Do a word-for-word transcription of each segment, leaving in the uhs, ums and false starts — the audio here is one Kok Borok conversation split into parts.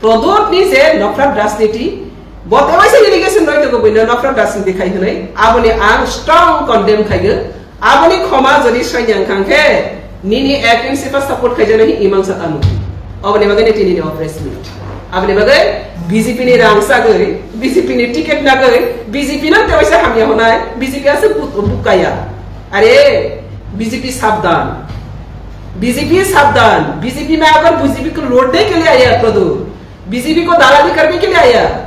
Prodot ni je nafrat rajniti, bo tewaisa delegation roi tongo buino nafrat rajniti khai hwnwi, aboni ang strong condemn khaigo. Aboni khoma jodi saiya wngkha khe, nini against se support khaijana hi imang sa tamo. Aboni bagwi ni tini ni press meet. Aboni bagwi B J P ni rang sagwi, B J P ni ticket nagwi, B J P no tewaisa hamya honai, B J P ase bu-, bukaya. Are, B J P sabdan. B J P sabdan. B J P mein agar B J P ko lotne ke liye aaya hai Prodot, B J P ko dalali karne ke liye aaya hai.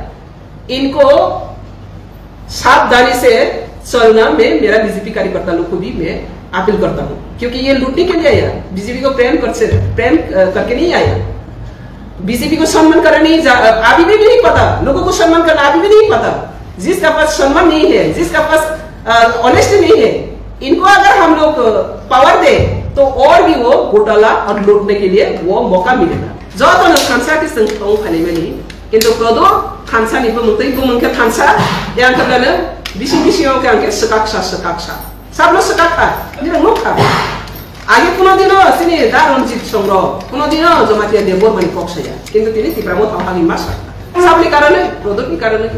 इनको सावधानी से चलना, मैं मेरा बीजेपी कार्यकर्ता लोग को भी मैं अपील करता हूँ, क्योंकि ये लूटने के लिए आया, बीजेपी को प्रेम कर से प्रेम अ, करके नहीं आया। बीजेपी को सम्मान करना नहीं जा, अभी भी नहीं पता, लोगों को सम्मान करना अभी भी नहीं पता। जिसका पास सम्मान नहीं है, जिसका पास ऑनेस्टी नहीं है, इनको अगर हम लोग पावर दे तो और भी वो घोटाला और लूटने के लिए वो मौका मिलेगा। Joto no thansa khe chwng tong phaimani. Kintu Prodot thansa ni bumung tei bumung khe thansa. Yang khe bwlano bising bising o khe ang khe swkaksa swkaksa. Sabno swkakha, nini nukha. Age kuno dino chini da Ranjit Songro, kuno dino Jamatia Debbarma ni kok saya. Kintu tini Tipra Motha o hagi masa. Sabni karone, Prodot ni karone.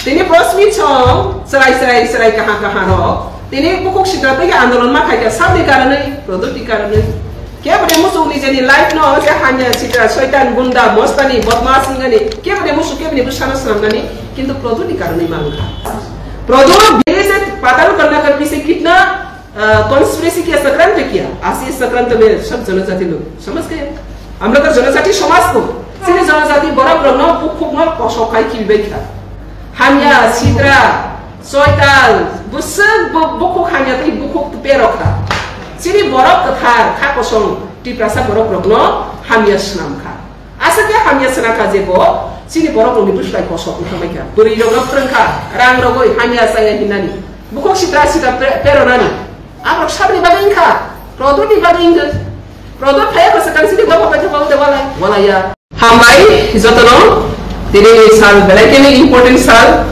Tini press meet song, serai serai serai kaha kaha rok. Tini bukhuk sitra twi andolon ma khaikha sabni karone, Prodot ni karone. Kebo de musuk ni jeni life no, je hanya sitra, soitan, gunda, mostani, bodmas wngani. Kebo de musuk, kebo ni bwsano swnamnani, kintu Prodot ni karone ma wngkha. Prodot bini je patal konna ka pise kitna, अ, कॉन्स्पिरेसी किया, षड्यंत्र किया, आज ये षड्यंत्र में सब जनजाति लोग, समझ गए? हम लोग का जनजाति समाज को, sini जनजाति borok rokno bukhukno kosok khai khilbai kha. Hamya, sitra, soitan, bwswk bu-, bukhuk hamya tei bukhuk tei rok kha. Sini borok kwthar, kha kosong, Tiprasa borok rokno hamya swnam kha. Aswk khe hamya swnam kha je bo chini borok rokni bwswlai kosok wngkha bai kha. Bwrwi rokno phrwng kha, rang rogwi hamya chaya hinani. Bukhuk sitra sitra pe-, peronani. Aborok sabni bagwi wngkha, Prodot ni bagwi wngkha. Prodot phaiya kha swkang sini dopha bai thangma wngde walai, walai ya. Hambai jotono, tini ni sal belai khe important sal.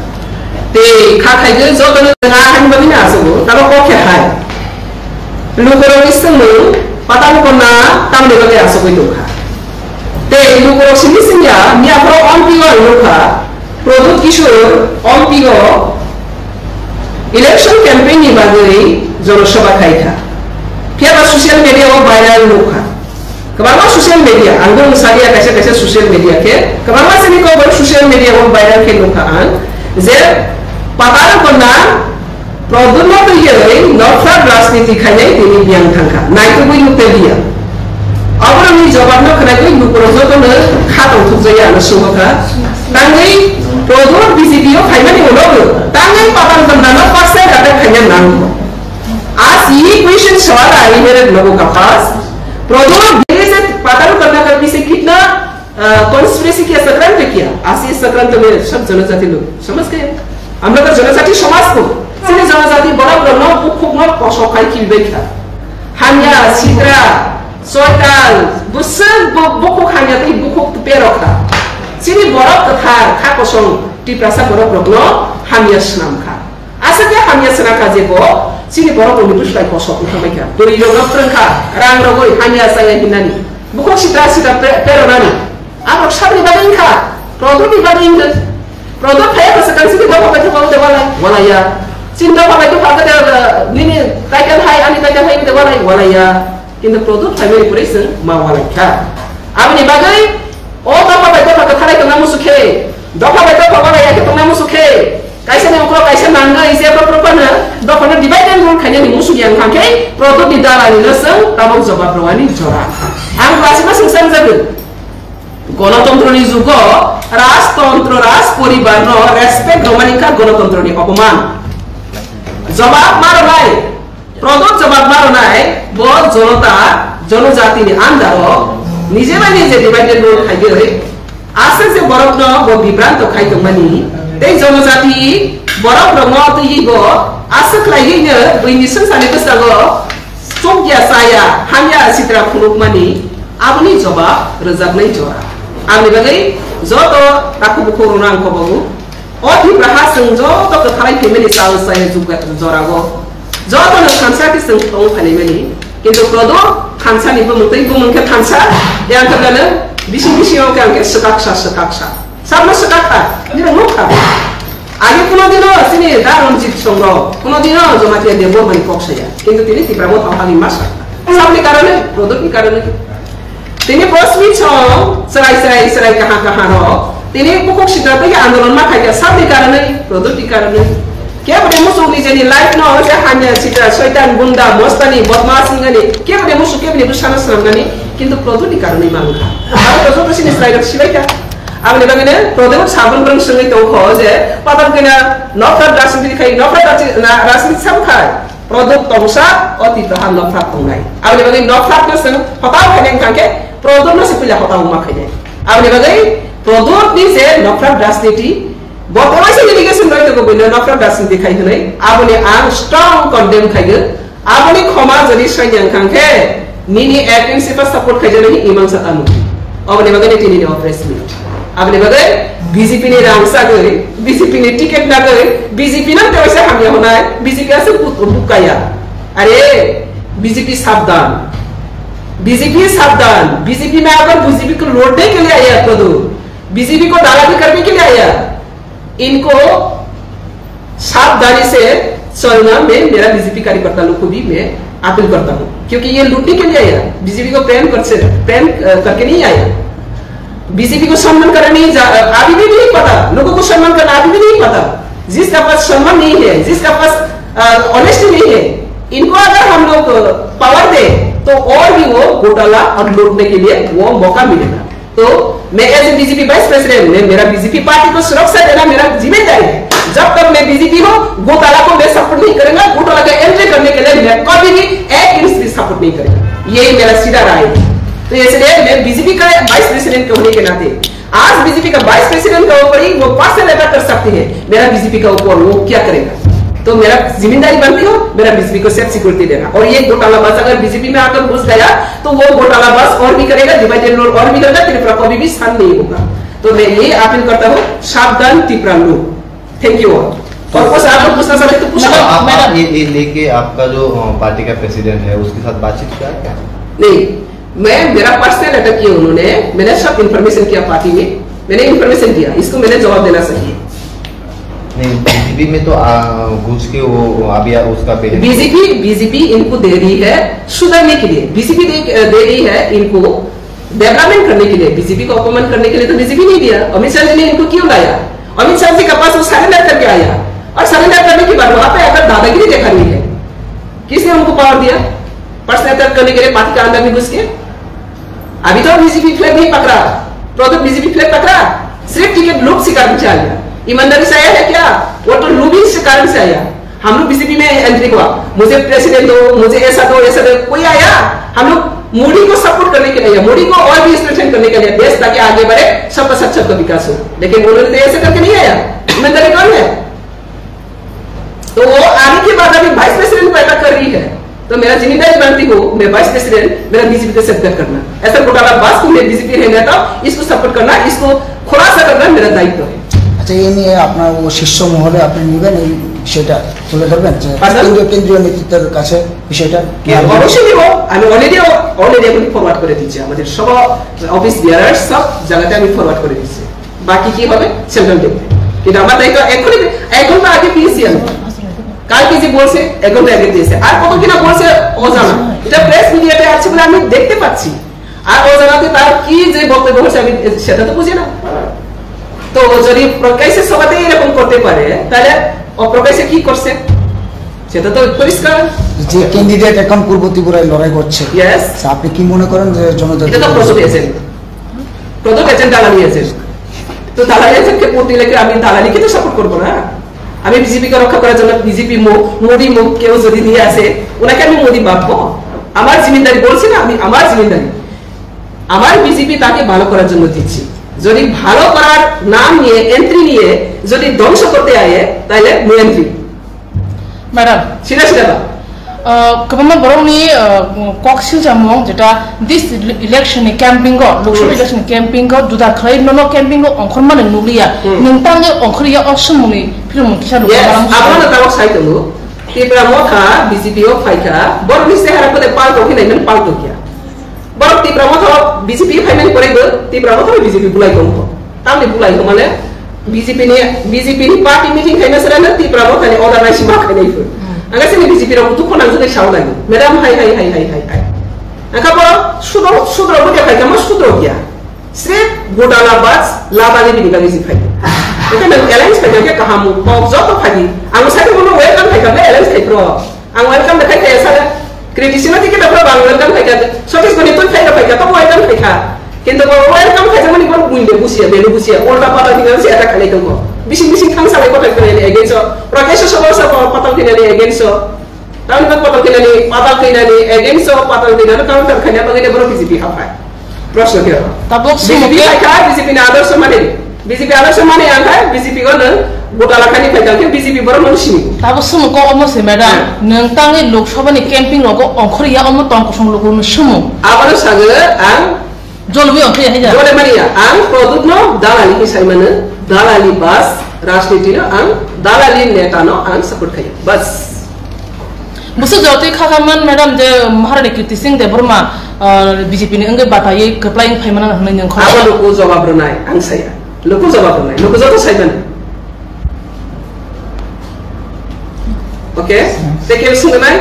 Tei kha khaigwi jotono na hani bagwi na aswk o, tamo kok khe hai. Lukurokni swngmung, patal konna tamni bagwi aswkwi tongkha. Tei lukurok simi simi ya, miya phoro Ompi o ang nukha, Prodot Kishore Ompi o election campaign ni bagwi jonosabha khaikha. Phiya ba social media o viral nukha. Kwbangma social media, ang bo mwsaliya kaisa kaisa social media khe, kwbangma sini kok bo social media o viral khe nukha ang, je patal konna Prodot no twiwi nokha rajniti khainai tini biyang thangkha, naitugwi nukte biya. Oborokni jobabno khwnagwi lukurok jotono kha tongthokjaya ano sungkha. Tangwi Prodot B J P o phaimani ulo tangwi patal konna no first time attack khaina nango. As ye question sawal aaye mere logo ka paas, Prodot bhei se patal konna ka pise kitna, ah, conspiracy kiya, षड्यंत्र किया, आज ये षड्यंत्र में सब जनजाति लोग, समझ गए? हम लोग का जनजाति समाज को, sini जनजाति borok rokno bukhukno kosok khai khilbai kha. Hamya, sitra, soitan, bwswk bu-, bukhuk hamya tei bukhuk tupero kha. Sini borok kwthar, kha kosong, Tiprasa borok rokno hamya swnam kha. Aswk khe hamya swnam kha je bo chini borok rokni bwswlai kosok wngkha bai kha. Bwrwi rokno phrwng kha, rang rogwi hamya chaya hinani. Bukhuk sitra sitra pe-, peronani. Aborok sabni bagwi wngkha, Prodot ni bagwi wngkha. Prodot phaiya kha swkang sini dopha bai thangma wngde walai, walai ya. Chini dopha bai dopha wngde, uh, nini title hai, ani title hai wngde walai, walai ya. Kintu Prodot phaimani pore chwng ma walai kha. Aboni bagwi o dopha bai dopha kwtharai tongna musu khe, dopha bai dopha walai ya khe tongna musu khe, kaisa ni ukhro kaisa nangwi je bo proper no dopha no divide and rule khainani musu yang kha khe Prodot ni dalali no chwng tabok jobab rwani jora. Ang kwlasi ma swngchar jagwi. Gonotontro ni jugo rajtontro, raj poribar no respect rwmani kha gonotontro ni opoman. Jobab ma rwnai, Prodot jobab ma rwnai, bo jonota, jonojati ni under o nije bai nije divide and rule khaiwi aswk je borok no bo bibranto khai tongmani tei jonojati borok rok no twiwi bo aswk khlaiwi no buini swngcharni bwskango chukya chaya hamya sitra phunukmani aboni jobab rwjaknai jora. Aboni bagwi joto takhuk bukhuk rokno ang kobogo. O Tipra ha chwng joto kwthalai phaimani chal chaya jora o. Joto no thansa khe chwng tong phaimani. Kintu Prodot thansa ni bumung tei bumung khe thansa. Yang khe bwlano Bising bising o khe ang khe swkaksa, swkaksa. Sabno swkakha, nini nukha. Age kuno dino chini da Ranjit Song rok, kuno dino Jamatia Debbarma ni kok saya. Kintu tini Tipra Motha o hali masa. Sabni karone, Pradyot ni karone. Tini press meet song, chwrai chwrai chwrai kaha kaha rok. Tini bukhuk sitra tei andolon ma khaikha sabni karone, Pradyot ni karone. Keboni musuk nijeni life no je hanya sitra, soitan, gunda, mostani, bodmas hingani, keboni musuk keboni bwsano swnamnani, kintu Pradyot ni karone mankha. Abo to joto sini slide rok sibaikha. Aboni bagwi ne Pradyot sabon borok swngwi tongkho je, patal kena nokra rajniti khai, nokra rajniti, na, rajniti sabo khai. Pradyot tongsa, o Tipra ha nokra tongnai. Aboni bagwi nokra no swng hotaw khainai wngkha khe, Pradyot no se puila hotaw ma khainai. Aboni bagwi Pradyot ni je nokra rajniti, Bo tei waisa delegation roi tongo buino nokra rajniti khai hwnwi, aboni ang strong condemn khaigo. Aboni khoma jodi saiya wngkha khe, nini against se support khaijaknai imang sa tamo. Aboni bagwi ni tini ni press meet. Aboni bagwi B J P ni rang sagwi, B J P ni ticket nagwi, B J P no tei waisa hamya hwnai, B J P aswk but-, bukaya. Are, B J P sabdan. B J P sabdan. B J P mein agar B J P ko lotne ke liye aaya hai to. B J P ko dalali karne ke liye aaya hai. इनको सावधानी से चलना, मैं मेरा बीजेपी कार्यकर्ता लोग को भी मैं अपील करता हूँ, क्योंकि ये लूटने के लिए आया, बीजेपी को प्रेम कर से प्रेम अ, करके नहीं आया। बीजेपी को सम्मान करना नहीं जा, अभी भी नहीं पता, लोगों को सम्मान करना अभी भी नहीं पता। जिसका पास सम्मान नहीं है, जिसका पास ऑनेस्टी नहीं है, इनको अगर हम लोग पावर दे तो और भी वो घोटाला और लूटने के लिए वो मौका मिलेगा। तो मैं as a BJP vice president, मैं मेरा बीजेपी पार्टी को सुरक्षा देना मेरा जिम्मेदारी है। जब तक मैं बीजेपी हूँ, घोटाला को मैं सपोर्ट नहीं करूंगा। घोटाला का एंट्री करने के लिए मैं कभी भी एक इंच भी सपोर्ट नहीं करूंगा। यही मेरा सीधा राय है। तो इसलिए मैं बीजेपी का वाइस प्रेसिडेंट होने के नाते आज बीजेपी का वाइस प्रेसिडेंट के ऊपर ही वो पर्सनल अटैक कर सकती है। मेरा बीजेपी का ऊपर वो क्या करेगा? तो मेरा जिम्मेदारी बनती हो, मेरा बीजेपी को सेफ सिक्योरिटी देना। और ये घोटाला बस अगर बीजेपी में आकर घुस गया, तो वो घोटाला बस और भी करेगा, डिवाइड एंड रूल और भी करेगा, त्रिपुरा कभी भी शांत नहीं होगा। तो मैं ये अपील करता हूँ, सावधान त्रिपुरा लोग। Thank you all. और कुछ आप लोग पूछना चाहते तो पूछो। मैडम, आप, मैडम। आप ये, ये लेके आपका जो अ, पार्टी का प्रेसिडेंट है, उसके साथ बातचीत किया क्या? नहीं, मैं, मेरा पर्सनल अटैक किया उन्होंने, मैंने सब इन्फॉर्मेशन किया पार्टी में, मैंने इन्फॉर्मेशन दिया, इसको मैंने जवाब देना चाहिए। नहीं, बीजेपी में तो आ, घुस के वो अभी उसका बिहेवियर बीजेपी बीजेपी इनको दे रही है सुधरने के लिए, बीजेपी दे, दे रही है इनको डेवलपमेंट करने के लिए। बीजेपी को अपमान करने के लिए तो बीजेपी नहीं दिया। अमित शाह जी ने इनको क्यों लाया? अमित शाह जी के पास वो सरेंडर करके आया और सरेंडर करने के बाद वहां पे अगर दादागिरी दिखा रही है, किसने उनको पावर दिया पर्सनल अटैक करने के लिए पार्टी के अंदर में घुस के? अभी तो बीजेपी फ्लैग नहीं पकड़ा, प्रदीप बीजेपी फ्लैग पकड़ा, सिर्फ टिकट लूट से कारण से आया। ईमानदारी से आया है क्या? वो तो लूबिंग से कारण से आया। हम लोग बीजेपी में एंट्री हुआ, मुझे प्रेसिडेंट दो, मुझे ऐसा दो, ऐसा दो, कोई आया? हम लोग मोदी को सपोर्ट करने के लिए, मोदी को और भी स्ट्रेंथन करने के लिए, देश ताकि आगे बढ़े, सबका साथ सबका विकास हो। लेकिन उन्होंने तो ऐसे करके नहीं आया। ईमानदारी कौन है? तो वो आने के बाद अभी वाइस प्रेसिडेंट को अटैक कर रही है। तो मेरा जिम्मेदारी बनती हो, मैं वाइस प्रेसिडेंट, मेरा बीजेपी को सेफ करना। ऐसा घोटाला बस को मैं बीजेपी रहने देता हूँ, इसको सपोर्ट करना, इसको खुलासा करना मेरा दायित्व है। আচ্ছা, এই নিয়ে আপনার ও শীর্ষ মহলে আপনি নেবেন এই বিষয়টা তুলে ধরবেন যে পারবেন। কেন্দ্রীয়, কেন্দ্রীয় নেতৃত্বের কাছে বিষয়টা কে অবশ্যই দিব। আমি অলরেডি, অলরেডি এখন ফরওয়ার্ড করে দিচ্ছি, আমাদের সব অফিস বিয়ারার সব জায়গাতে আমি ফরওয়ার্ড করে দিচ্ছি। বাকি কি হবে সেন্ট্রাল দেখবে। কিন্তু আমার দায়িত্ব এখনই, এখন তো আগে পেয়েছি আমি। কালকে যে বলছে, এখন তো আগে দিয়েছে। আর কত কিনা বলছে অজানা। এটা প্রেস মিডিয়াতে আছে বলে আমি দেখতে পাচ্ছি। আর অজানাতে তার কি যে বক্তব্য হচ্ছে আমি সেটা তো বুঝি না। তো যদি প্রকাশ্যে সভাতে এরকম করতে পারে, তাহলে অপ্রকাশ্যে কি করছে সেটা তো পরিষ্কার। যে ক্যান্ডিডেট এখন পূর্ব ত্রিপুরায় লড়াই করছে, ইয়েস। তা আপনি কি মনে করেন যে জনজাতি এটা তো প্রচুর এজেন্ট, প্রচুর এজেন্ট দালালি এজেন্ট। তো দালালি এজেন্টকে ভোট দিলে কি আমি দালালিকে তো সাপোর্ট করবো না? আমি বিজেপিকে রক্ষা করার জন্য বিজেপি মুখ, মোদি মুখ কেউ যদি নিয়ে আসে, ওনাকে আমি মোদি ভাববো? আমার জিমিনদারি বলছি না, আমি আমার জিমিনদারি, আমার বিজেপি তাকে ভালো করার জন্য দিচ্ছি। যদি ভালো করার নাম নিয়ে, এন্ট্রি নিয়ে যদি ধ্বংস করতে আয়, তাহলে নো এন্ট্রি। Madam, সিধা সিধা Baat. Uh, kwbangma borokni, uh, kok silchamung jeta this election ni camping o, Lok Sabha Hmm. election ni camping o, juda khlai nono camping o ongkhormani nukliya. Hmm. Nwng tangwi ongkhorya o swngmungni philmung kisa Yes, nukha. Abono tabok sai tongo. Tipra Motha B J P o phaikha, borokni chehara kode palto hinai mani palto kya. Borok Tipra Motha B J P phaimani pore bo Tipra Motha B J P bulai tongkho. Tamni bulai kho mane B J P ni, B J P ni party meeting khaina sera na Tipra Motha ni order nai sima khainai phu. Anga sini B J P rok kutu khonang jodi sao dagi. Madam hai hai hai hai hai hai. Angkha bo sudro sudro bo dia khai kama sudro dia. Srip gotala bas labali bini bagi si phai. Eke nang alliance phai ke kaham kok joto phai. Ang sai ko no welcome khai kama alliance khai pro. Ang welcome da khai kaya sala. Criticism ti kita pro bang welcome khai kaya. Sotis goni tu khai khai kaya to welcome khai kha. Kintu ko welcome khai jamani bor buinde busia belu busia. Ulta pata tinggal si ada kali tongko. Bising bising thang sala ko khai kaya against. Rakesh Sobha sa pata tinggal against. Tamni bak patal khainani, patal khainani against o patal khainani counter khaina bagwi borok B J P haphai. Proshno khe. Tabuk B J P sumo khe hai kha, B J P ni adorsho mani. B J P adorsho mani ang khai, B J P go nang gotala khani khai khe B J P borok nang sini. Tabuk sumo ko omo se madam, hmm, nang tangni Lok Sabha ni camping rogo ongkhor ya omo tong kosong luku no sumo. Abano sago ang Jolwi ongkhe hai ja. Jole mani ya, ang product no dalali khe sai mano, dalali bas, rajniti no ang dalali neta no ang support khayo. Bas. Busu jotwi khakha man madam je Maharani Kirti Singh Debbarma, ah, B J P ni wngwi bataywi kwplai wng phaimana hwnwi nung khoro. Abo luku jawab rwnai ang saya. Luku jawab rwnai, luku joto sai mano. Okay? Tei kebo swngwi nai?